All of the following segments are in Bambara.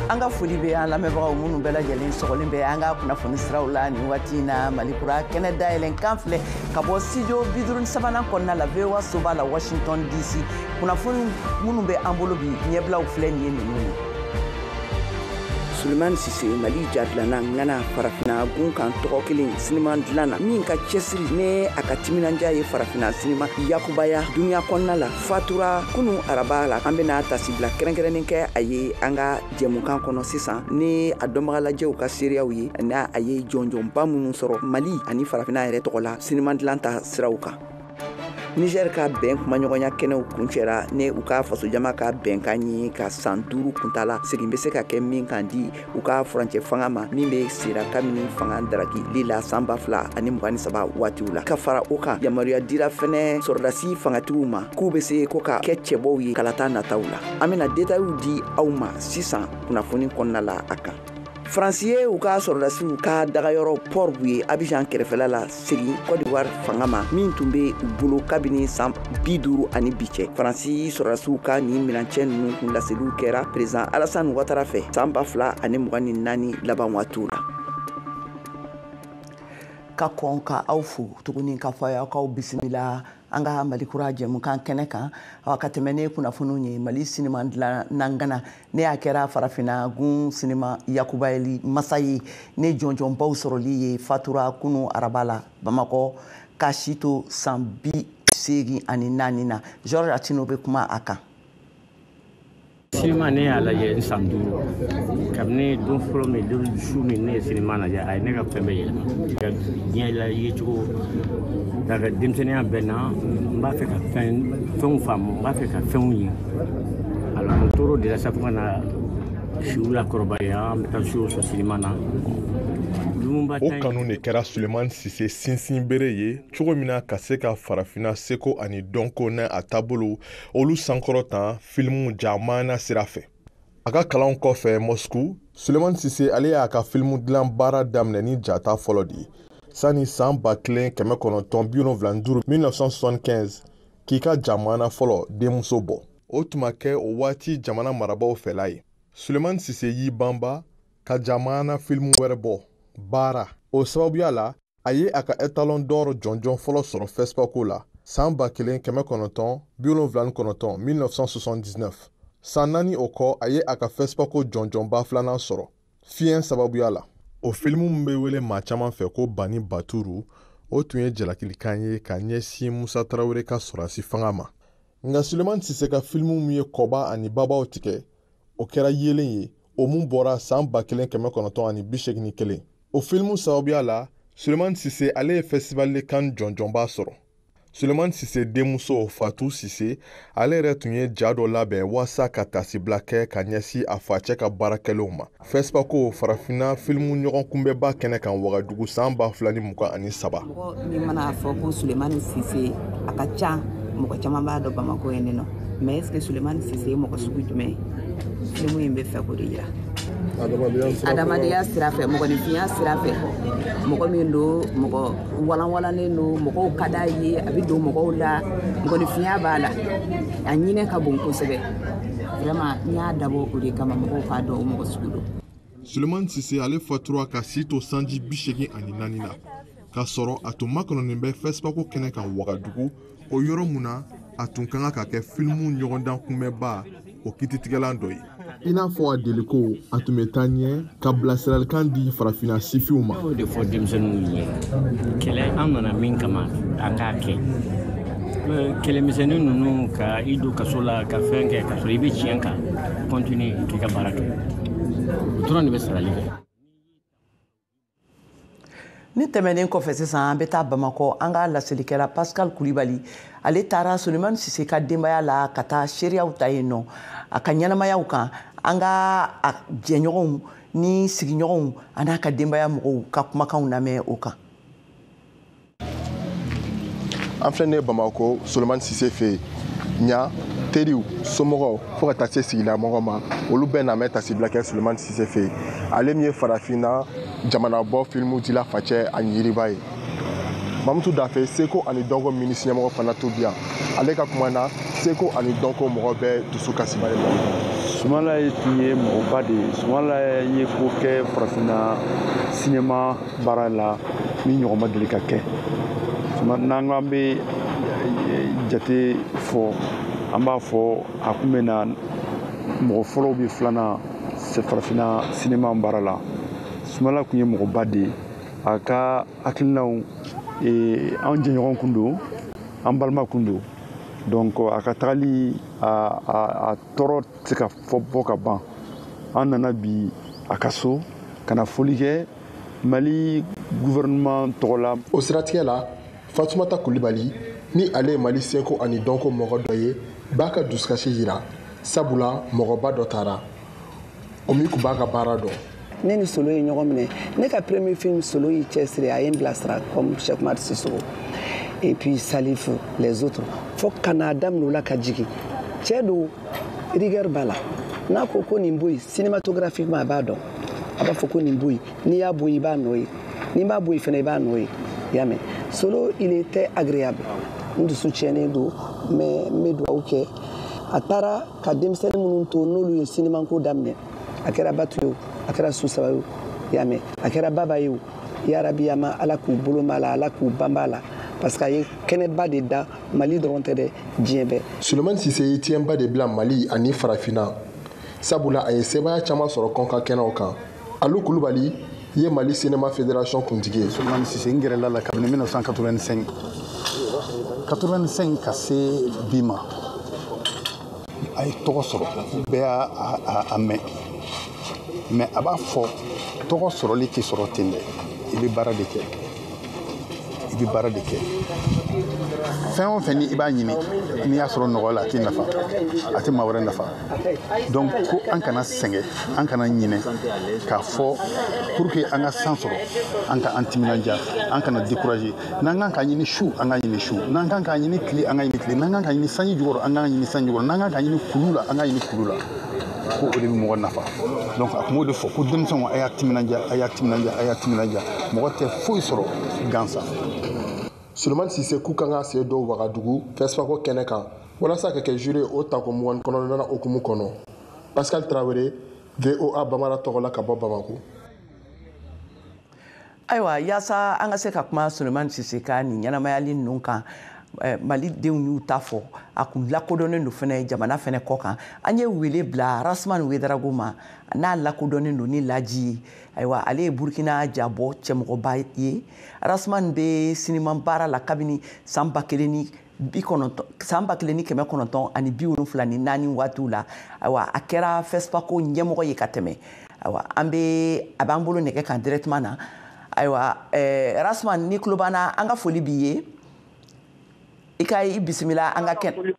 An ka foli bɛ an lamɛnbagaw minnu bɛɛ lajɛlen sɔgɔlen bɛ an ka kunnafoni siraw la nin waati in na. Mali Kura kɛnɛ dayɛlɛn kan filɛ ka bɔ studio 53nan kɔnɔna la, VOA soba la, Washington DC. Kunnafoni minnu bɛ an bolo bi, ɲɛbilaw filɛ nin ye ninnu ye. Sulemani Sise, Mali jadilanna ŋana, Farafina gun kan tɔgɔ kelen sinima dilan na, min ka cɛsiri ne a ka timinandiya ye Farafina sinima yakubaya duniɲa kɔnɔna la, fatura kunu araba la. An bena tasibila kɛrɛnkɛrɛnnen kɛ a ye an ka jɛmukan kɔnɔ sisan ni a dɔnbagalajɛw ka seereyaw ye, n'a a ye jɔnjɔnba minnu sɔrɔ Mali ani Farafina yɛrɛ tɔgɔ la sinima dilan ta siraw kan. Niger ka bɛn kumaɲɔgɔnya kɛnɛw kuncɛra ni u ka fasojama ka bɛnkan ye ka san 5 kuntala segin bɛ se ka kɛ min kan di u ka furancɛ fanga ma, min bɛ sera kabini fanga darakili la san 2023 waatiw la. Ka fara o kan, yamaruya dira fɛnɛ sɔrɔdasi fangatigiw ma k'u bɛ se ko ka kɛ cɛbɔw ye kalata nataw la. An bɛna détails di aw ma sisan kunnafoni kɔnɔna la a kan. Faransi ye u ka sɔrɔdasiw ka dagayɔrɔ Port Boué, Abidjan kɛrɛfɛla la, segin Côte d'Ivoire fanga ma, min tun bɛ u bolo kabini san 50 ani bi cɛ. Faransi sɔrɔdasiw ka nin minancɛ ninnu kun laseliw kɛra président Alassane Ouattara fɛ san 2024 laban waatiw la. Ka kɔn ka aw fo tuguni ka fɔ aw k'aw bisimila an ka Mali Kura jɛmukan kɛnɛ kan. Awa, ka tɛmɛ ne kunnafoniw ye, Mali sinima dilanna ŋana, ne y'a kɛra Farafinna gun sinima yakubayali masa ye, ne jɔnjɔnbaw sɔrɔli ye, fatura kunu araba la Bamakɔ, ka si to san 84 na. Georges Atino bɛ kuma a kan. Sinima, ne y'a lajɛ n san 5. Kabini don fɔlɔ min, don su min ne ye sinima lajɛ, a ye ne ka fɛn bɛɛ yɛlɛma ka diɲɛ la yecogo ka denmisɛnninya bɛɛ na. N b'a fɛ ka fɛnw faamu, n b'a fɛ ka fɛnw ye. Alors n tor'o de la sa fo ka na siw lakɔrɔbaya. An bɛ taa su o sɔrɔ sinima na. O kanu de kɛra Sulemani Sise sinsin bere ye cogo min na ka se ka Farafinna seko ani dɔnko n'a a taabolo olu sankɔrɔta filimu jamaana sira fɛ. A ka kalanw kɔfɛ Moscou, Sulemani Sise ale y'a ka filimu dilan baara daminɛ ni jata fɔlɔ de ye sani san 1975, 1975, k'i ka jamana fɔlɔ denmuso bɔ. O tun ma kɛ o waati jamana marabaaw fɛla ye. Sulemani Sise y'i banba ka jamana filimu wɛrɛ bɔ, Baara. O sababuya la, a ye a ka étalon d'or jɔnjɔn fɔlɔ sɔrɔ FESPACO la san 1979, 1979. San 4 o kɔ, a ye a ka FESPACO jɔnjɔnba filanan sɔrɔ Fiɲɛ sababuya la. O filimu min bɛ wele maa caman fɛ ko Bani Baturu, o tun ye jalakilikan ye ka ɲɛsin Musa Tarawele ka sɔrɔdasi fanga ma. Nka Sulemani Sise ka filimu min ye kɔba ani babaw tigɛ, o kɛra Yeelen ye, o mun bɔra san 1981. O filimu sababuya la, Sulemani Sise ale ye Festival de Cannes jɔnjɔnba sɔrɔ. Sulemani Sise denmuso Fatou Sise ale yɛrɛ tun ye ja dɔ labɛn waasa ka tasibila kɛ ka ɲɛsin a facɛ ka baarakɛlenw ma FESPACO, Farafinna filimu ɲɔgɔn kunbɛnba kɛnɛ kan Wagadugu san 2023. Mɔgɔ min mana fɔ ko Sulemani Sise, a ka ca, mɔgɔ caman b'a dɔn Bamakɔ yen nɔ. Mais est ce que Sulemani Sise ye mɔgɔ sugu jumɛn ye? Filimu in bɛ fɛ k'o de yira. Adamadenya sira fɛ, mɔgɔninfinya sira fɛ, mɔgɔ min don, mɔgɔ walanwalannen don, mɔgɔw ka d'a ye, a bɛ don mɔgɔw la, mɔgɔninfinya b'a la, a ɲinɛ ka bon kosɛbɛ. Vraiment, n y'a dabɔ o de kama, mɔgɔw k'a dɔn o mɔgɔ sugu don. Sulemani Sise ale fatura ka si to sanji 84 na, k'a sɔrɔ a tun makɔnɔnen bɛ FESPACO kɛnɛ kan Wagadugu, o yɔrɔ mun na a tun ka kan ka kɛ filimu ɲɔgɔndan kunbɛnba o kititigɛlan dɔ ye. I n'a fɔ a deliko, a tun bɛ taa ɲɛ ka bilasiralikan di Farafinna sifinw ma. O de fɔ denmisɛnninw ye, kɛlɛ an nana min kama, an k'a kɛ. Kɛlɛmisɛnnin ninnu ka i don kaso la ka fɛn kɛ ka sɔrɔ i bɛ tiɲɛ kan, continue k'i ka baara kɛ, o dɔrɔn de bɛ sarali kɛ. Ni tɛmɛnen kɔfɛ sisan, an bɛ taa Bamakɔ. An ka laselikɛla Pascal Kulibali ale taara Sulemani Sise ka denbaya la ka taa seereyaw ta yen nɔ a ka ɲɛnamayaw kan. An ka a jɛɲɔgɔnw ni sigiɲɔgɔnw a n'a ka denbaya mɔgɔw ka kumakanw lamɛn o kan. An filɛ nin ye Bamakɔ, Sulemani Sise fɛ yen. Ɲa teriw, somɔgɔw, fo ka taa se sigilamɔgɔw ma, olu bɛɛ na mɛn tasibila kɛ Sulemani Sise fɛ yen, ale min ye Farafinna jamanabɔ filimu dila facɛ ani yiriba ye. Mamutu Dafe, seko ani dɔnko minisiri ɲɛmɔgɔ fana to bi yan. Ale ka kuma na, Seko ani dɔnko mɔgɔ bɛɛ dusu kasiba ye. Sumala tun ye mɔgɔba de ye. Sumala ye ko kɛ farafinna sinema baara la min ɲɔgɔn ma deli ka kɛ. N'an ko an bɛ jate fɔ, an b'a fɔ a kun bɛ na mɔgɔ fɔlɔw bɛ filanan farafinna sinema baara la. Sumala tun ye mɔgɔba de ye. A ka hakilinaw an jɛɲɔgɔn kun don, an balima kun don. Donc a ka tagali a tɔɔrɔ tɛ se ka fɔ bɔ ka ban. An nana bi a ka so ka na foli kɛ Mali gouvernement tɔgɔ la. O siratigɛ la, Fatumata Kulibali ni ale ye Mali seko ani dɔnko mɔgɔ dɔ ye, b'a ka dusukasi yira, sabula mɔgɔba dɔ taara o min tun b'a ka baara dɔn. Ne ni Solo ye ɲɔgɔn minɛ. Ne ka premier film Solo y'i cɛsiri, a ye n bilasira comme Cheikh Oumar Sissoko et puis Salif, les autres, fo ka n'a daminɛ o la ka jigin. Cɛ don, rigueur b'a la. N'a ko ko nin bɔ yen, cinématographiquement a b'a dɔn. A b'a fɔ ko nin bɔ yen, n'i y'a bɔ yen i b'a nɔ ye, n'i m'a bɔ yen fana i b'a nɔ ye. I y'a mɛn? Solo, il était agréable. N dusu tiɲɛnen don, mais n bɛ dugawu kɛ. A taara ka denmisɛnnin minnu to n'olu ye cinéma ko daminɛ, a kɛra Batu ye o, a kɛra Susaba ye o, i y'a mɛn, a kɛra Baba ye o, yarabi a ma Ala k'u bolo m'a la, Ala k'u banba la, parce que a ye kɛnɛba de da Mali dɔrɔn tɛ dɛ, diɲɛ bɛɛ. Sulemani Sise ye tiɲɛba de bila Mali ani farafinna, sabula a ye sebaaya caman sɔrɔ kɔnkan kɛnɛw kan. Alu Kulubali ye Mali Cinéma Fédération kuntigi ye. Sulemani Sise, n gɛrɛla la kabini 1985 85 ka se bi ma, a ye tɔgɔ sɔrɔ, bɛɛ y'a a mɛn. Mais a b'a fɔ tɔgɔ sɔrɔli tɛ sɔrɔ ten dɛ, i bɛ baara de kɛ, i bɛ baara de kɛ. Fɛn o fɛn ni i b'a ɲini, n'i y'a sɔrɔ nɔgɔya la, a t'i nafa, a tɛ maa wɛrɛ nafa. Donc ko an kana sɛgɛn, an kana ɲinɛ k'a fɔ pour que an ka san sɔrɔ, an ka an timinandiya, an kana décourager. N'an kan k'a ɲini su, an k'a ɲini su. N'an kan k'a ɲini tile, an k'a ɲini tile. N'an kan k'a ɲini sanji jukɔrɔ, an k'a ɲini sanji jukɔrɔ. N'an kan k'a ɲini kulu la, an k'a ɲini kulu la. Ko o de bɛ mɔgɔ nafa. Donc a tun b'o de fɔ ko denmisɛnw, a y'a timinandiya, a y'a timinandiya, a y'a timinandiya. Mɔgɔ tɛ foyi sɔrɔ gansan. Sulemani Sise k'u kan ka sen don Wagadugu FESPACO kɛnɛ kan walasa ka kɛ jury o tako 29nan hukumu kɔnɔ. Pascal Traoré, VOA Bamara tɔgɔ la ka bɔ Bamako. Ayiwa, yaasa an ka se ka kuma Sulemani Sise ka nin ɲɛnamayali ninnu kan, Mali denw y'u ta fɔ, a kun lakodɔnnen don fɛnɛ jamana fɛnɛ kɔ kan. An ye wele bila Rasmani Ouédraogo ma, n'a lakodɔnnen don ni Laji ye. Ayiwa, ale ye Burkina jabɔ cɛmɔgɔba ye. Rasmani bɛ sinima baara la kabini san 1974 waatiw la. Ayiwa, a kɛra FESPACO ɲɛmɔgɔ ye ka tɛmɛ. Ayiwa, an bɛ a b'an bolo nɛgɛ kan directement na. Ayiwa, Rasmani, ni tulo b'an na, an ka foli b'i ye. I ka i bisimila an ka kɛnɛ,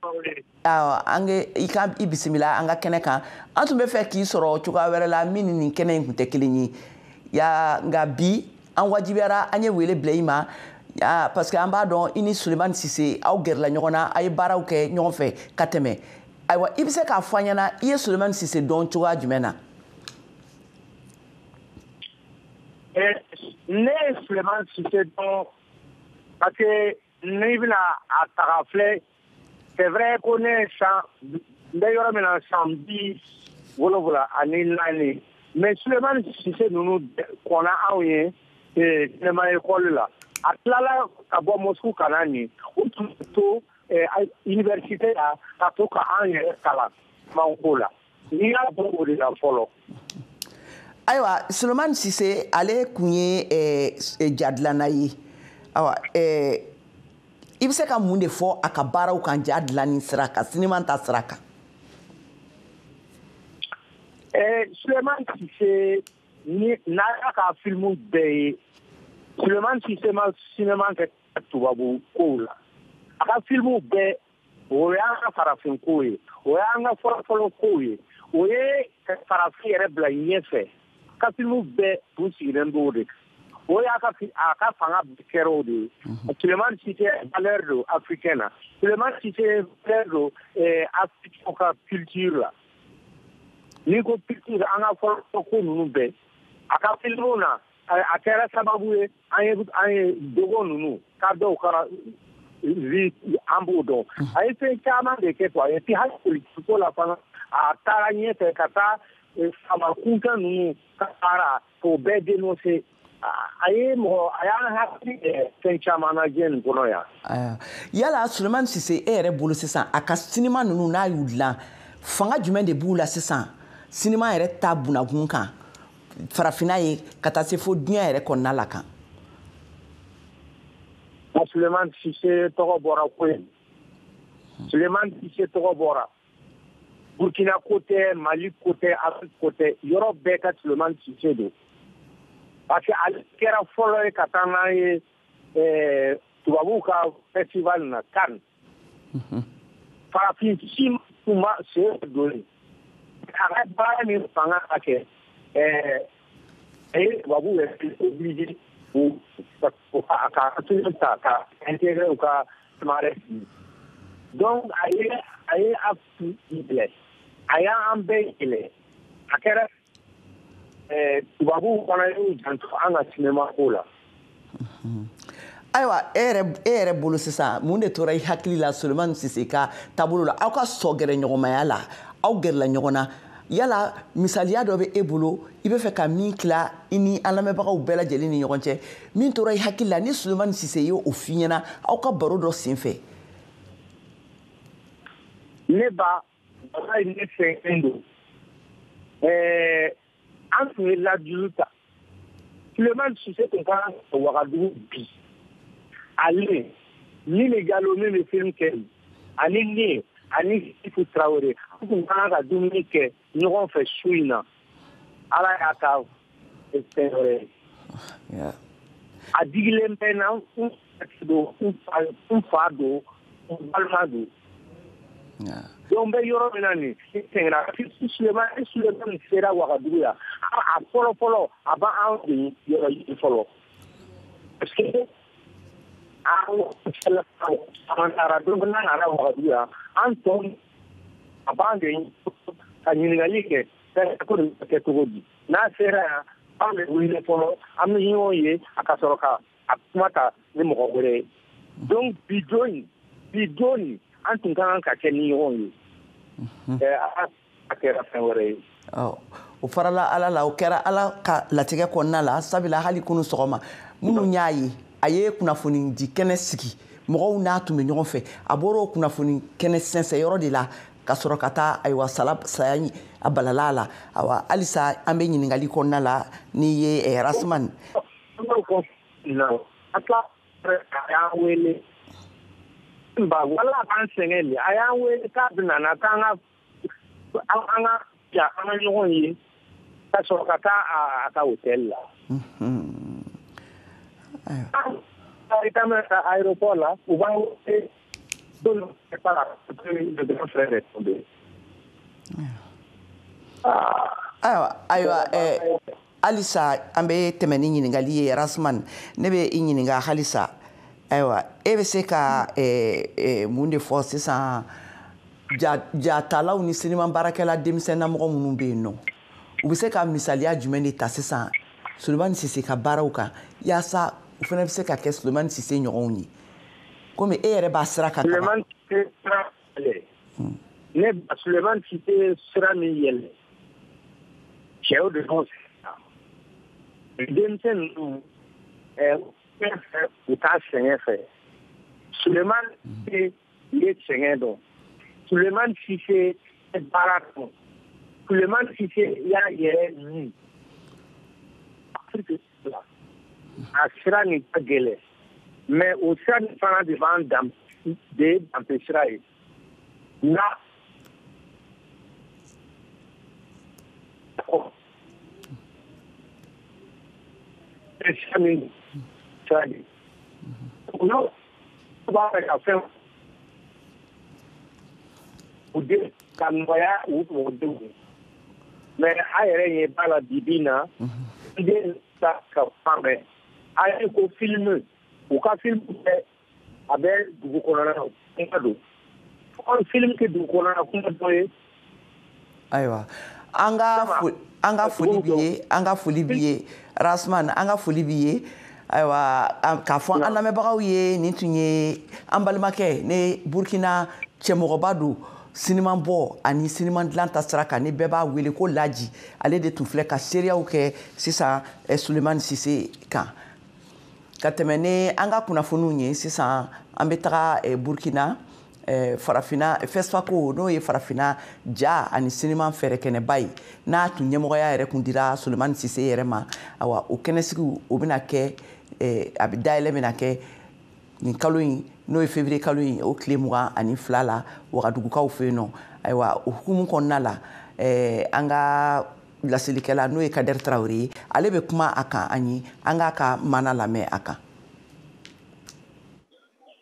awɔ, an i ka i bisimila an ka kɛnɛ kan. An tun bɛ fɛ k'i sɔrɔ cogoya wɛrɛ la min ni nin kɛnɛ in tun tɛ kelen ye ya, nka bi an wajibiyara, an ye wele bila i ma ya, parce que an b'a dɔn i ni Sulemani Sise aw gɛrɛla ɲɔgɔn na, a ye baaraw kɛ ɲɔgɔn fɛ ka tɛmɛ. Ayiwa, i bɛ se k'a fɔ an ɲɛna i ye Sulemani Sise dɔn cogoya jumɛn na? Ne ye Sulemani Sise dɔn parce que n'i bɛna a ta k'a filɛ, c'est vrai ko ne ye san, n bɛ yɔrɔ min na, san 74, mais Sulemani Sise ninnu kɔnna anw ye cinéma école la. A tilala ka bɔ Moscou ka na nin, u tun bɛ to université la ka to ka an yɛrɛ kalan manko la. N'i y'a bɔ o de la fɔlɔ. Ayiwa, Sulemani Sise ale kun ye jadilanna ye. Ayiwa, i bɛ se ka mun de fɔ a ka baaraw kan ja dilanni sira kan, sinima ta sira kan? Sulemani Sise, ni n'a y'a ka filimu bɛɛ ye, Sulemani Sise ma sinima kɛ tubabu kow la. A ka filimu bɛɛ, o y'an ka farafin kow ye, o y'an ka fɔlɔfɔlɔ kow ye, o ye farafin yɛrɛ bila ɲɛfɛ. A ka filimu bɛɛ tun sigilen b'o de kan. O y'a ka a ka fanga kɛra o de ye. Sulemani Sise valeur don africain na. Sulemani Sise valeur don africain ka culture la. N'i ko culture, an ka fɔlɔ ko ninnu bɛɛ, a ka filimu na, a kɛra sababu ye an ye dogo ninnu ka dɔw ka vie an b'o dɔn. A ye fɛn caman de kɛ quoi. Et puis hali politique ko la fana, a taara ɲɛfɛ ka taa faama kunkan ninnu ka baara k'o bɛɛ dénoncer. A ye mɔgɔ, a y'an hakili fɛn caman na diɲɛ nin kɔnɔ yan. Yala Souleymane Cissé, e yɛrɛ bolo sisan, a ka sinima ninnu n'a y'u dilan, fanga jumɛn de b'u la sisan sinima yɛrɛ ta bunakun kan farafinna ye ka taa se fo diɲɛ yɛrɛ kɔnɔna la kan? Souleymane Cissé tɔgɔ bɔra ko ye. Souleymane Cissé tɔgɔ bɔra. Burkina ko tɛ, Mali ko tɛ, Afrique ko tɛ, yɔrɔ bɛɛ ka Souleymane Cissé don. Parce que ale kɛra fɔlɔ ye ka taa n'an ye tubabuw ka festival na Cannes. Farafin si tun ma sen don yen. A ka baara min fanga ka kɛ, a ye tubabuw yɛrɛ obligé a ka film ta ka intégrer u ka palmarès. Donc a ye Afrique yɛlɛ, a y'an bɛɛ yɛlɛ. A kɛra tubabuw fana y'u janto an ka sinema ko la. Ayiwa, e yɛrɛ bolo sisan, mun de tora i hakili la Souleymane Cissé ka taabolo la, aw ka sɔgɛrɛ ɲɔgɔnmaya la, aw gɛrɛla ɲɔgɔn na? Yala misaliya dɔ bɛ e bolo i bɛ fɛ ka min tila i ni an lamɛnbagaw bɛɛ lajɛlen ni ɲɔgɔn cɛ, min tora i hakili la ni Souleymane Cissé ye o f'i ɲɛna aw ka baro dɔ sen fɛ? Ne ba, walayi ne sɛgɛnnen don. An tun ye lajulu ta. Souleymane Cissé tun ka kan ka Wagadugu bi. Ale, Mimi Gallo min bɛ film kɛ, ani ne, ani Sifu Traoré, an tun ka kan ka dumuni kɛ ɲɔgɔn fɛ su in na. Ala y'a ka fɛn wɛrɛ ye. A digilen bɛ n na, n don, n fa don, n balima don. Donc n bɛ yɔrɔ min na nin, n sɛgɛnna. Souleymane sera Wagadugu yan, a fɔlɔ fɔlɔ a b'an de yɔrɔ ɲini fɔlɔ. Parce que an taara donc n'an nana Wagadugu yan, an tɔ a b'an de ka ɲininkali kɛ ko nin bɛ kɛ cogo di. N'a sera yan, an bɛ wele fɔlɔ, an bɛ ɲɔgɔn ye, a ka sɔrɔ ka a kuma ta ni mɔgɔ wɛrɛ ye. Donc bi don in, an tun ka kan ka kɛ ni ɲɔgɔn ye. A kɛra fɛn wɛrɛ ye. O farala Ala la, o kɛra Ala ka latigɛ kɔnɔna la. Sabula hali kunu sɔgɔma, minnu y'a ye, a ye kunnafoni di kɛnɛ sigi, mɔgɔw n'a tun bɛ ɲɔgɔn fɛ, a bɔra o kunnafoni kɛnɛ sɛnsɛn yɔrɔ de la ka sɔrɔ ka taa ayiwa saya a balala la. Awa halisa an bɛ ɲininkali kɔnɔna la n'i ye Rasman. A y'an wele. Ba wala k'an sɛgɛn de, a y'an wele k'a bɛna na k'an ka an ka ja an ka ɲɔgɔn ye ka sɔrɔ ka taa a ka hôtel la. An bɛ taa aéroport la, u b'an wele don le grand frère est tombé. Ayiwa, halisa an bɛ tɛmɛ ni ɲininkali ye. Rasman, ne bɛ i ɲininka halisa. Ayiwa, e bɛ se ka mun de fɔ sisan jatalaw ni sinima baarakɛla denmisɛnnamɔgɔ minnu bɛ yen nɔ, u bɛ se ka misaliya jumɛn de ta sisan Souleymane Cissé ka baaraw kan, yaasa u fana bɛ se ka kɛ Souleymane Cissé ɲɔgɔnw ye, komi e yɛrɛ b'a sira kan? Souleymane Cissé sira yɛlɛ, ne ba Souleymane Cissé sira min yɛlɛ, cɛw de b'o sira. Denmisɛn ninnu fɛn fɛ u t'a sɛgɛn fɛ. Souleymane Cissé ye sɛgɛn dɔn. Souleymane Cissé ye baara dɔn. Souleymane Cissé y'a yɛrɛ ni Afrique la. A sira nin ka gɛlɛn, mais o sira nin fana de b'an de ye danbe sira ye. Nka sira min sira de n'o b'a fɛ ka fɛn u den ka nɔgɔya u mɔgɔdenw ye. Mais a yɛrɛ ɲɛ b'a la bi bi in na, n den ta ka fan bɛɛ a ye ko film, u ka film bɛɛ a bɛ dugu kɔnɔna na kuma don. Film tɛ dugu kɔnɔna na kuma dɔ ye. Ayiwa, an ka foli b'i ye, an ka foli b'i ye Rasman, an ka foli b'i ye. Ayiwa, k'a fɔ an lamɛnbagaw ye, nin tun ye an balimakɛ ne Burkina cɛmɔgɔba don siniman bɔ ani siniman dilan ta sira kan, ni bɛɛ b'a wele ko Laji. Ale de tun filɛ ka seereyaw kɛ sisan Sulemani Sise kan. Ka tɛmɛ ni an ka kunnafoniw ye sisan, an bɛ taga Burkina, Farafina FESPACO, n'o ye Farafina ja ani siniman fɛɛrɛkɛnɛba ye, n'a tun ɲɛmɔgɔya yɛrɛ kun dira Sulemani Sise yɛrɛ ma. Awa, o kɛnɛsigiw o bɛna kɛ, a bɛ dayɛlɛ bɛna kɛ nin kalo in, n'o ye février kalo in, o tile 22 la, Wagadugukaw fɛ yen nɔ. Ayiwa, o hukumu kɔnɔna la, an ka laselikɛla, n'o ye Kader Traoré ye, ale bɛ kuma a kan an ye. An k'a ka mana lamɛn a kan.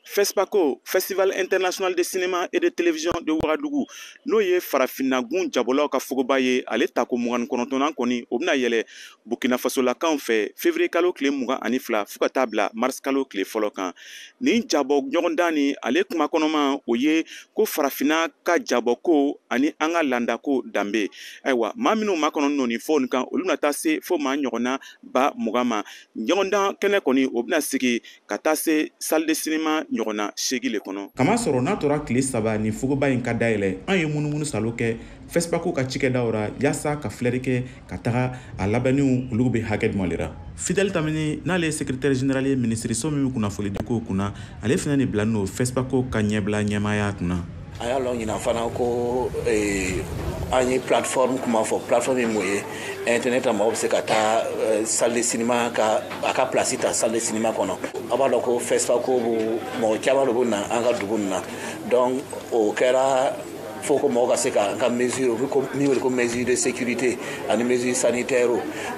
FESPACO, Festival International de Cinéma et de Télévision de Ouagadougou, n'o ye farafinnagun jabɔlaw ka fogoba ye, ale tako 29nan kɔni, o bɛna yɛlɛ Burkina Faso lakaw fɛ février kalo tile 22 fo ka taa bila mars kalo tile 1 kan. Nin jabɔ ɲɔgɔndan ni ale kuma kɔnɔma, o ye ko farafinna ka jabɔko ani an ka landako danbe. Ayiwa, maa minnu makɔnɔ nɔ nin fɔ nin kan, olu bɛna taa se fo maa ɲɔgɔnna 20,000 ma. Ɲɔgɔndan kɛnɛ kɔni, o bɛna sigi ka taa se salle de cinéma ɲɔgɔnna 8 le kɔnɔ. Kamasɔrɔ n'a tora tile 3 ni fogoba in ka dayɛlɛ, an ye munumunu salo kɛ FESPACO ka cikɛdaw ra yaasa ka filɛri kɛ ka taga a labɛnniw olu bɛ hakɛ jumɛn le ra. Fidèle Tamini, n'ale ye secrétaire général ye minisiriso min bɛ kunnafonidiko kunna, ale fana de bilalen don FESPACO ka ɲɛbila ɲɛmaaya kunna. An y'a lɔn ɲinan fana ko an ye plateforme kuma fɔ. Plateforme ye mun ye? Internet, mɔgɔw bɛ se ka taa salle de cinéma ka a ka place ta salle de cinéma kɔnɔ. A b'a dɔn ko FESPACO mɔgɔ caman de bɛ na an ka dugu nin na. Donc o kɛra fo ko mɔgɔw ka se ka an ka mesure, u bɛ min wele ko mesure de sécurité ani mesure sanitaire,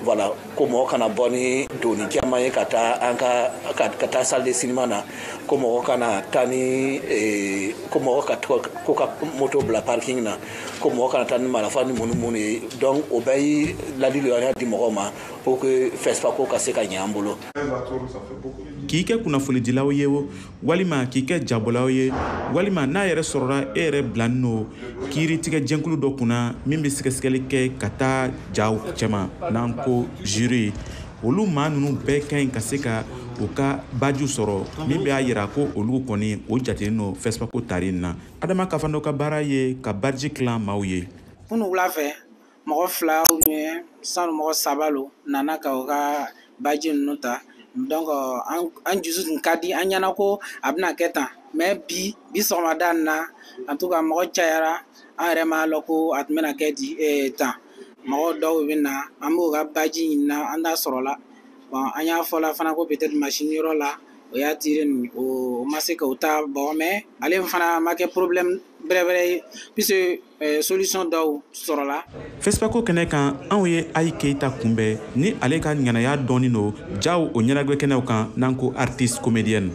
voilà, ko mɔgɔ kana bɔ ni doni caman ye ka taa an ka ka taa salle de cinéma na, ko mɔgɔ kana taa ni ko mɔgɔ ka ko ka moto bila parking na, ko mɔgɔ kana taa ni marifa ni mun ni mun ye. Donc o bɛɛ ye ladili an y'a di mɔgɔw ma pour que FESPACO ka se ka ɲɛ an bolo. K'i kɛ kunnafonidilaw ye o, walima k'i kɛ jabɔlaw ye, walima n'a yɛrɛ sɔrɔla e yɛrɛ bilanin don kiiritigɛ jɛnkulu dɔ kunna min bɛ sɛgɛsɛgɛli kɛ ka taa jaw cɛma, n'an ko jury, olu maa ninnu bɛɛ ka ɲi ka se ka u ka baju sɔrɔ min b'a yira ko olu kɔni o jatelen don FESPACO tari in na. Adama Kafando ka baara ye ka badge tilan maaw ye. Kunu wula fɛ, mɔgɔ 2 ou bien sanu mɔgɔ 3 lo nana ka u ka badge ninnu ta. Donc an dusu tun ka di an ɲɛna ko a bɛna kɛ tan, mais bi sɔgɔmada nin na, en tout cas mɔgɔ cayara, an yɛrɛ m'a lɔn ko a tun bɛna kɛ di tan. Mɔgɔ dɔw bɛ na, an b'u ka badge ɲinina, an t'a sɔrɔ la. Bon, an y'a fɔ la fana ko peut-être machine yɔrɔ la o y'a tiré nin, o ma se k'o ta bɔ, mais ale fana ma kɛ problème bɛrɛbɛrɛ ye puisque solution dɔw sɔrɔla. FESPACO kɛnɛ kan, anw ye Ayi Keyita kunbɛn ni ale ka ŋanaya dɔɔnin don jaw o ɲɛnajɛ kɛnɛw kan, n'an ko artiste comédienne.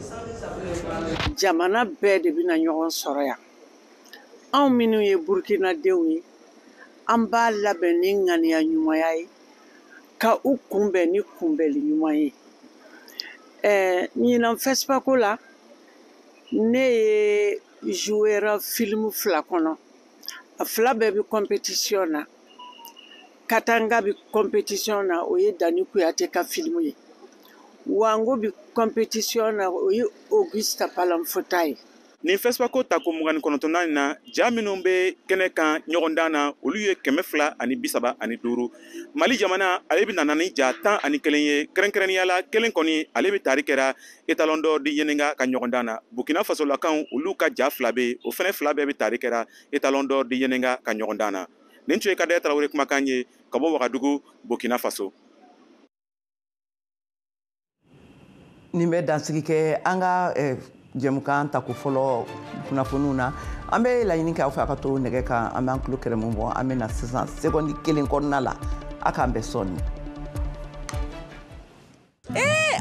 Jamana bɛɛ de bɛna ɲɔgɔn sɔrɔ yan. Anw minnu ye Burukinadenw ye, an b'a labɛn ni ŋaniya ɲumanya ye ka u kunbɛn ni kunbɛnli ɲuman ye. Ɲinan FESPACO la, ne ye jouera film 2 kɔnɔ. A 2 bɛɛ bɛ compétition na. Katanga bɛ compétition na, o ye Dani Kuyate ka film ye. Wango bɛ compétition na, o ye Auguste Palamfota ye. Nin FESPACO tako 29nan in na, ja minnu bɛ kɛnɛ kan ɲɔgɔndan na, olu ye 235. Mali jamana, ale bɛ nana ni ja 11 ye, kɛrɛnkɛrɛnnenya la kelen kɔni ale bɛ tari kɛra étalon d'or di Yennenga ka ɲɔgɔndan na. Burkina Faso lakaw, olu ka ja 2 bɛ yen, o fɛnɛ 2 bɛɛ bɛ tari kɛra étalon d'or di Yennenga ka ɲɔgɔndan na. Nin tun ye Kader Traoré kumakan ye ka bɔ Wagadugu, Burkina Faso. Nin bɛ dansigi kɛ an ka jɛmukan tako fɔlɔ kunnafoniw na. An bɛ laɲini kɛ aw fɛ a ka to nɛgɛ kan, an b'an tulo kɛrɛmu bɔ, an bɛ na sisan seconde 1 kɔnɔna la. A k'an bɛn sɔɔni.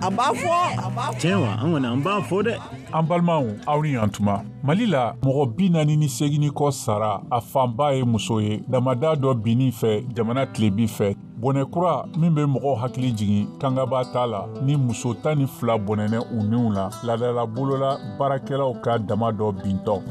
An b'a fɔ. Tiɲɛ wa, an kɔni an b'a fɔ dɛ. An balimaw, aw ni yan tuma. Mali la, mɔgɔ 48 kɔ sara, a fanba ye muso ye, damada dɔ binni fɛ jamana tilebi fɛ. Bɔnɛ kura min bɛ mɔgɔw hakili jigin kangaba t'a la, ni muso 12 bɔnɛnɛ u niw la, laadala bolola baarakɛlaw ka dama dɔ bintɔ.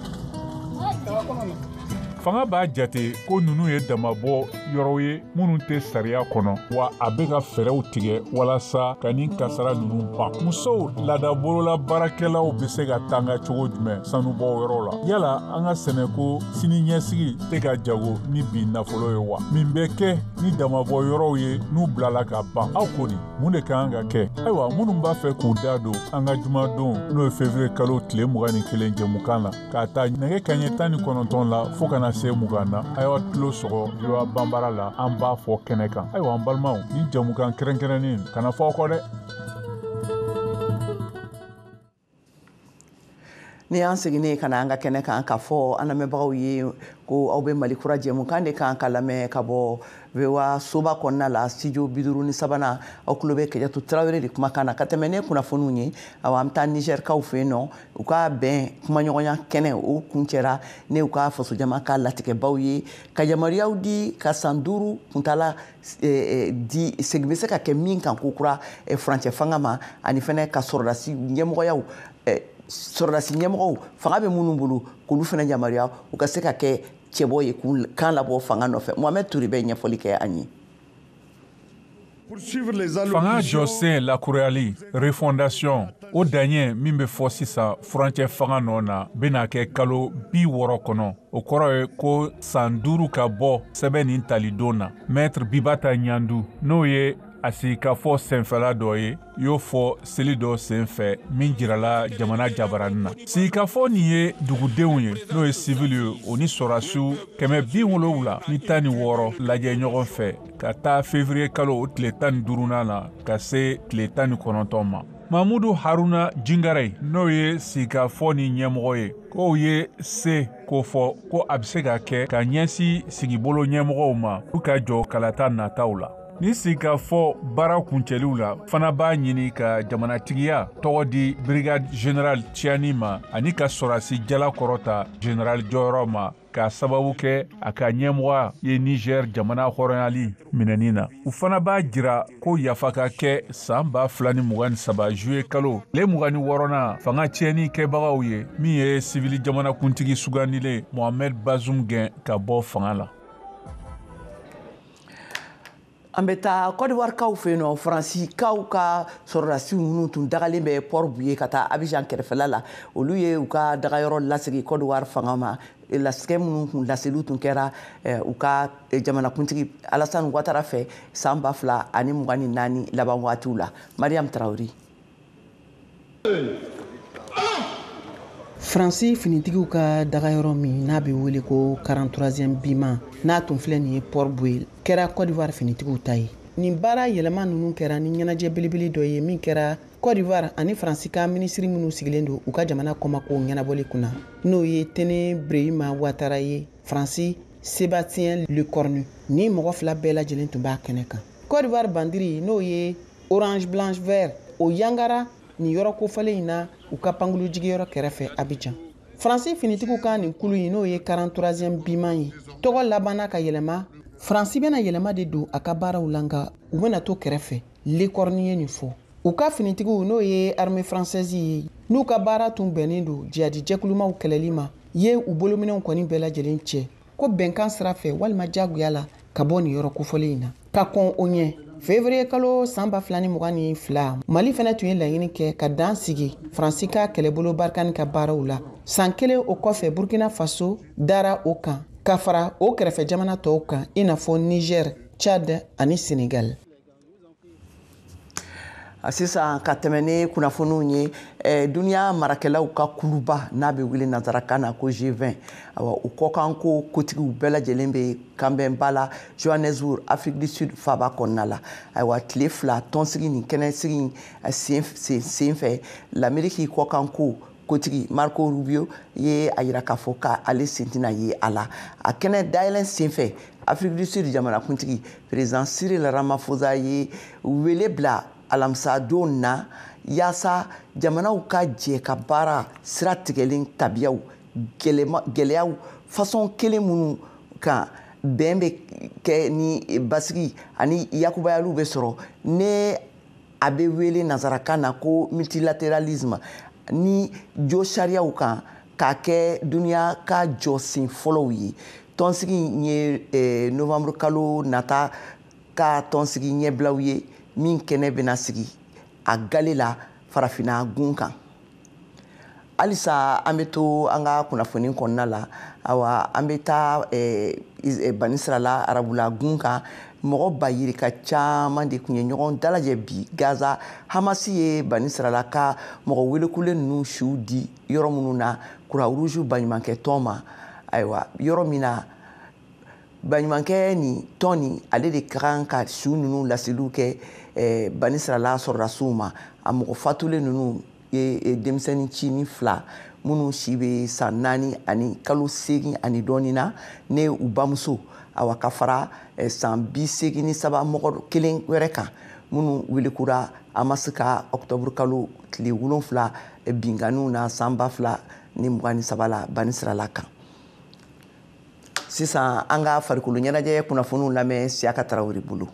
Fanga b'a jate ko ninnu ye damabɔ yɔrɔw ye minnu tɛ sariya kɔnɔ, wa a bɛ ka fɛɛrɛw tigɛ walasa ka nin kasara ninnu ban. Musow laadabolola baarakɛlaw bɛ se ka tanga cogo jumɛn sanubɔ yɔrɔ la? Yala an ka sɛnɛko sini ɲɛsigi tɛ ka jago ni bi nafolo ye wa? Min bɛ kɛ ni damabɔ yɔrɔw ye n'u bilala ka ban? Aw ko di, mun de ka kan ka kɛ? Ayiwa, minnu b'a fɛ k'u da don an ka jumadon, n'o ye février kalo tile 21 jɛmukan la, k'a ta nɛgɛ kanɲɛ 19 la fo ka na se 20 na, a y'aw tulo sɔgɔ VOA Banbara la, an b'a fɔ kɛnɛ kan. Ayiwa, an balimaw, ni jɛmukan kɛrɛnkɛrɛnnen kana fɔ aw kɔ dɛ. Ni an seginnen ka na an ka kɛnɛ kan k'a fɔ an lamɛnbagaw ye ko aw bɛ Mali kura jɛmukan de kan ka lamɛn ka bɔ VOA soba kɔnɔna la, studio 53nan. Aw tulo bɛ Kajatu Tarawele de kumakan na ka tɛmɛ ne kunnafoniw ye. Awa, an bɛ taa Nizɛrikaw fɛ yen nɔ, u ka bɛn kumaɲɔgɔnya kɛnɛ o kuncɛra ne u ka fasojama ka latigɛbaw ye ka yamaruyaw di ka san 5 kuntala di segin bɛ se ka kɛ min kan ko kura furancɛ fanga ma, ani fɛnɛ ka sɔrɔdasi ɲɛmɔgɔyaw sɔrɔdasi ɲɛmɔgɔw fanga bɛ minnu bolo k'olu fana yamaruya u ka se ka kɛ cɛbɔ ye k'u kan labɔ fanga nɔfɛ. Mohamed Touré bɛ ɲɛfɔli kɛ an ye. Fanga jɔsen lakurayali refondation o daɲɛ min bɛ fɔ sisan furancɛ fanga nɔ na bɛna kɛ kalo 60 kɔnɔ. O kɔrɔ ye ko san 5 ka bɔ sɛbɛn nin talidon na. Maître Bibata Ɲandu, n'o ye a sigikafɔ senfɛla dɔ ye, y'o fɔ seli dɔ senfɛ min jirala jamana jabaranin na. Sigikafɔ nin ye dugudenw ye, n'o ye sivili ye, o ni sɔrɔdasiw 716 lajɛ ɲɔgɔn fɛ ka taa février kalo o tile 15nan na ka se tile 19 ma. Mamudu Haruna Jingare, n'o ye sigikafɔ ni ɲɛmɔgɔ ye, k'o ye se k'o fɔ ko a bɛ se ka kɛ ka ɲɛsin sigibolo ɲɛmɔgɔw ma u ka jɔ kalata nataw la. Ni sigikafɔ baara kuncɛliw la fana b'a ɲini ka jamanatigiya tɔgɔ di brigade générale Tiani ma ani ka sɔrɔdasi jala kɔrɔta général jɔyɔrɔ ma k'a sababu kɛ a ka ɲɛmɔgɔya ye Niger jamana hɔrɔnyali minɛni na. U fana b'a jira ko yafa ka kɛ san 2023 juillet kalo tile 26nan fanga tiɲɛni kɛbagaw ye min ye sivili jamanakuntigi sugandilen Mohamed Bazoum gɛn ka bɔ fanga la. An bɛ taa Côte d'Ivoire-kaw fɛ yen nɔ, Faransikaw ka sɔrɔdasiw minnu tun dagalen bɛ Port-Boué ka taa Abidjan kɛrɛfɛla la, olu ye u ka dagayɔrɔ lasegin Côte d'Ivoire fanga ma. Lasigɛ minnu kun laseliw tun kɛra u ka jamanakuntigi Alassane Ouattara fɛ san 2024 laban waatiw la. Mariam Traoré. Faransi finitigiw ka dagayɔrɔ min n'a bɛ wele ko 43e BIMA, n'a tun filɛ nin ye Port-Boué, kɛra Côte d'Ivoire finitigiw ta ye. Nin baara yɛlɛma ninnu kɛra ni ɲɛnajɛ belebele dɔ ye min kɛra Côte d'Ivoire ani Faransi ka minisiri minnu sigilen don u ka jamana kɔmakow ɲɛnabɔli kunna, n'o ye Tene Brehima Ouattara ye, Faransi Sébastien Lecornu. Ni mɔgɔ fila bɛɛ lajɛlen tun b'a kɛnɛ kan. Côte d'Ivoire bandiri, n'o ye orange blanche vert, o yangara nin yɔrɔ kofɔlen in na u ka pankulu jigiyɔrɔ kɛrɛfɛ Abidjan. Faransi finitigiw ka nin kulu in, n'o ye 43e BIMA ye, tɔgɔ labanna ka yɛlɛma. Faransi bɛna yɛlɛma de don a ka baaraw la, nka u bɛna to kɛrɛfɛ. Lecornu ye nin fɔ. U ka finitigiw, n'o ye armée française ye, n'u ka baara tun bɛnnen don jihadi jɛkulumaw kɛlɛli ma, ye u bolominɛnw kɔni bɛɛ lajɛlen cɛ ko bɛnkan sira fɛ walima jagoya la ka bɔ nin yɔrɔ kofɔlen in na. Ka kɔn o ɲɛ, février kalo san 2022, Mali fana tun ye laɲini kɛ ka dan sigi Faransi ka kɛlɛbolo Barkhane ka baaraw la. San kelen o kɔfɛ, Burkina Faso dara o kan ka fara o kɛrɛfɛ jamana tɔw kan i n'a fɔ Niger, Tchad ani Sénégal. Sisan ka tɛmɛ ni kunnafoniw ye, duniya marakɛlaw ka kuluba n'a bɛ wele nanzarakan na ko G20, awa u kɔkanko kotigiw bɛɛ lajɛlen bɛ kanbɛnba la Johannesburg, Afrique du Sud faaba kɔnɔna la. Ayiwa, tile 2 tɔnsigi nin kɛnɛsigi sen fɛ, l'Amérique kɔkanko kotigi Marco Rubio ye a yira k'a fɔ k'ale sen tɛna ye a la. A kɛnɛ dayɛlɛn sen fɛ, Afrique du Sud jamanakuntigi président Cyril Ramaphosa ye wele bila alamisadon na yaasa jamanaw ka jɛ ka baara sira tigɛlen tabiyaw gɛlɛyaw façon kelen minnu kan bɛn bɛ kɛ ni basigi ani yakubayaliw bɛ sɔrɔ, ne a bɛ wele nanzarakan na ko multilatéralisme ni jo sariyaw kan k'a kɛ duniya ka jɔsen fɔlɔw ye. Tɔnsigi in ye novembre kalo nata ka tɔnsigi ɲɛbilaw ye min kɛnɛ bɛna sigi a gale la farafinna gun kan. Halisa an bɛ to an ka kunnafoni kɔnɔna la. Awa, an bɛ taa Banisirala arabula gun kan. Mɔgɔ ba yirika caman de tun ye ɲɔgɔn dalajɛ bi Gaza, Hamasi ye Banisirala ka mɔgɔ welekulen ninnu siw di yɔrɔ minnu na, Croix Rouge baɲumankɛ tɔn ma. Ayiwa, yɔrɔ min na baɲumankɛ nin tɔn nin, ale de ka kan ka su ninnu laseliw kɛ Banisirala sɔrɔdasiw ma. A mɔgɔ fatulen ninnu ye denmisɛnnin cinin fila minnu si bɛ san 4 ani kalo 8 ani dɔɔnin na, ne u bamuso, awa, ka fara san 83 mɔgɔ kelen wɛrɛ kan minnu welekura Hamas ka octobre kalo tile 7 binkanniw na san 2023 la Banisirala kan. Sisan an ka farikolo ɲɛnajɛ kunnafoniw lamɛn Siyaka Tarawele bolo.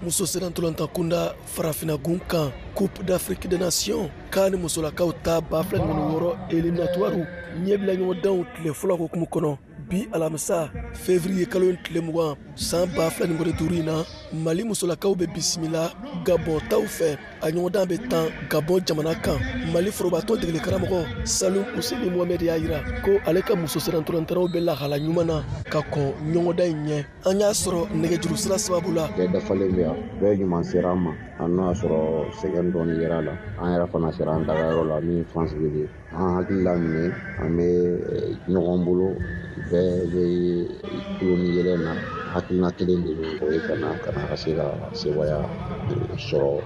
Muso senna kunda farafinagun kan, Coupe d'Afrique des Nations k'a ni musolakaw ta 2026 éliminatoire ɲɛbila ɲɔgɔndanw tile fɔlɔ hokumu kɔnɔ, bi alamisa février kalo in tile 20 san 2025 in na, Mali musolakaw bɛ bisimila Gabɔn taw fɛ. A ɲɔgɔndan bɛ tan Gabɔn jamana kan. Mali forobatɔn degeli karamɔgɔ Salum Useni Mohamɛd y'a yira ko ale ka muso sennantolantanaw bɛ lahala ɲuman na ka kɔn ɲɔgɔndan in ɲɛ. An y'a sɔrɔ nɛgɛjuru sira sababu la. Bɛɛ dafalen bɛ yan, bɛɛ ɲuman sera an ma. An n'o y'a sɔrɔ sɛgɛn dɔɔni yera la, an yɛrɛ fana sera an dagayɔrɔ la min Franceville. An hakili la minɛ, an bɛ ɲɔgɔn bolo, bɛɛ bɛ tulo ni yɛlɛ na. Hakilina kelen de bɛ, o ye ka na ka se ka sebaaya sɔrɔ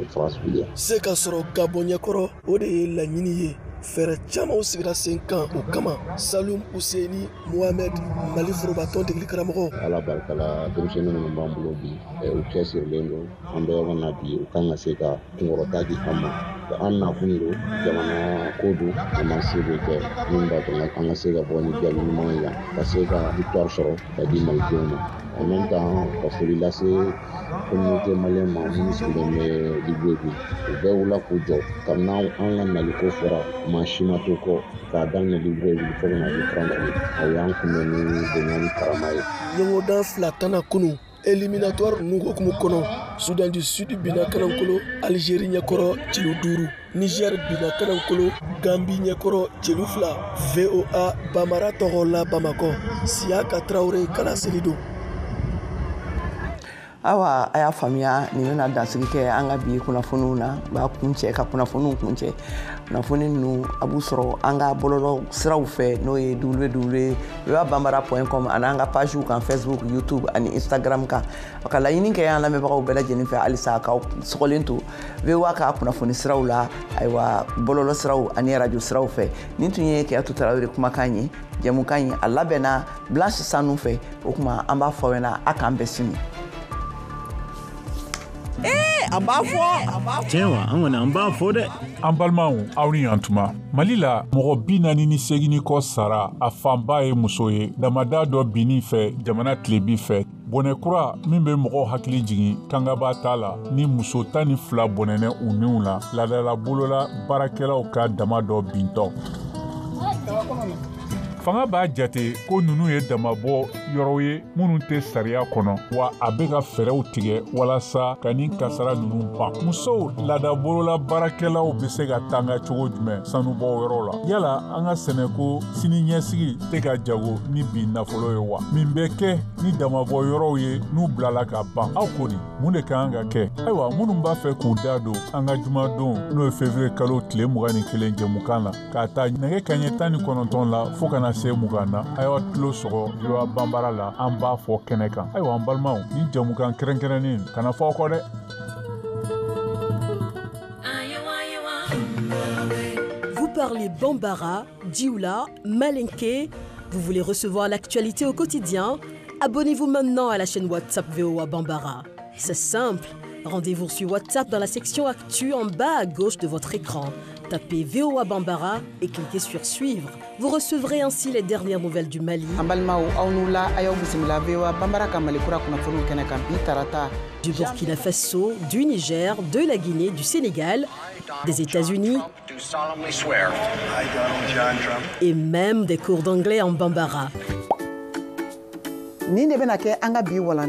Franceville. Se ka sɔrɔ Gabɔn ɲɛkɔrɔ, o de ye laɲini ye. Fɛɛrɛ camanw sigira sen kan o kama. Salum Useni Mohamɛd, Mali forobatɔn degeli karamɔgɔ. Ala barika la, denmisɛnnin minnu b'an bolo bi, u cɛsirilen don. An bɛ yɔrɔ na bi, u kan ka se ka kunkɔrɔta di an ma. An nakun don, jamana ko don, an ma se bɛ kɛ min b'a to an ka se ka bɔ ni jaabi ɲuman ye yan, ka se ka victoire sɔrɔ ka di malidenw ma. En même temps, ka foli lase communauté malienne ma minnu sigilen bɛ Libreville. U bɛɛ wulila k'u jɔ kabini an ka naliko fɔra, maa si ma to kɔ, k'a daminɛ Libreville fo ka na se Franceville. A y'an kunbɛn ni bonya ni karama ye. Ɲɔgɔndan fila tanna kunun éliminatoire ninnu hokumu kɔnɔ. Soudan du Sud binna kanankolo Algérie ɲɛkɔrɔ celu 5, Niger binna kanankolo Gambie ɲɛkɔrɔ celu 2. VOA Bamara tɔgɔ la Bamakɔ, Siyaka Tarawele kala seli don. Awa, a y'a faamuya, nin bɛna dansigi kɛ an ka bi kunnafoniw na. B'a kuncɛ ka kunnafoniw kuncɛ. Kunnafoni ninnu, a b'u sɔrɔ an ka bɔlɔlɔ siraw fɛ, n'o ye www.bambara.com ani an ka pagew kan Facebook, YouTube ani Instagram kan. Ka laɲini kɛ an lamɛnbagaw bɛɛ lajɛlen fɛ halisa k'aw sɔgɔlen to VOA ka kunnafoni siraw la, ayiwa, bɔlɔlɔ siraw ani radio siraw fɛ. Nin tun ye Keyatu Tarawele kumakan ye. Jɛmukan ye a labɛnna Blanche Sanu fɛ. O tuma an b'a fɔ aw ɲɛna, a k'an bɛn sini. An b'a fɔ. Tiɲɛ wa, an kɔni an b'a fɔ dɛ. An balimaw, aw ni yantuma. Mali la, mɔgɔ 48 ni kɔ sara, a fanba ye muso ye, damada dɔ binni fɛ jamana tilebi fɛ. Bɔnɛ kura min bɛ mɔgɔw hakili jigin kangaba t'a la ni muso 12 bɔnɛnɛ u niw la laadala bolola baarakɛlaw ka dama dɔ bintɔ. Fanga b'a jate ko ninnu ye damabɔ yɔrɔw ye minnu tɛ sariya kɔnɔ, wa a bɛ ka fɛɛrɛw tigɛ walasa ka nin kasara ninnu ban. Musow laadabolola baarakɛlaw bɛ se ka tanga cogo jumɛn sanubɔ yɔrɔ la? Yala an ka sɛnɛko sini ɲɛsigi tɛ ka jago ni bi nafolo ye wa? Min bɛ kɛ ni damabɔ yɔrɔw ye n'u bilala ka ban? Aw ko di, mun de ka kan ka kɛ? Ayiwa, minnu b'a fɛ k'u da don an ka jumadon, n'o ye février kalo tile 21 jɛmukan la, k'a ta nɛgɛ kanɲɛ 19 la fo ka na se 20 na, a y'aw tulo sɔgɔ VOA Banbara la, an b'a fɔ kɛnɛ kan. Ayiwa, an balimaw, nin jɛmukan kɛrɛnkɛrɛnnen kana fɔ aw kɔ dɛ. Vous parlez Bambara, Dioula, Malinké. Vous voulez recevoir l'actualité au quotidien? Abonnez-vous maintenant à la chaîne WhatsApp VOA Bambara. C'est simple. Rendez-vous sur WhatsApp dans la section Actu en bas à gauche de votre écran. Tapez VOA Bambara et cliquez sur Suivre. Vous recevrez ainsi les dernières nouvelles du Mali, An balimaw, aw n'u la, a y'aw bisimila VOA Banbara ka Malikura kunnafoniw kɛnɛ kan bi tarata. Du Burkina Faso, du Niger, de la Guinée, du Sénégal, des États-Unis et même des cours d'anglais en Bambara. Nin de bɛna kɛ an ka bi walan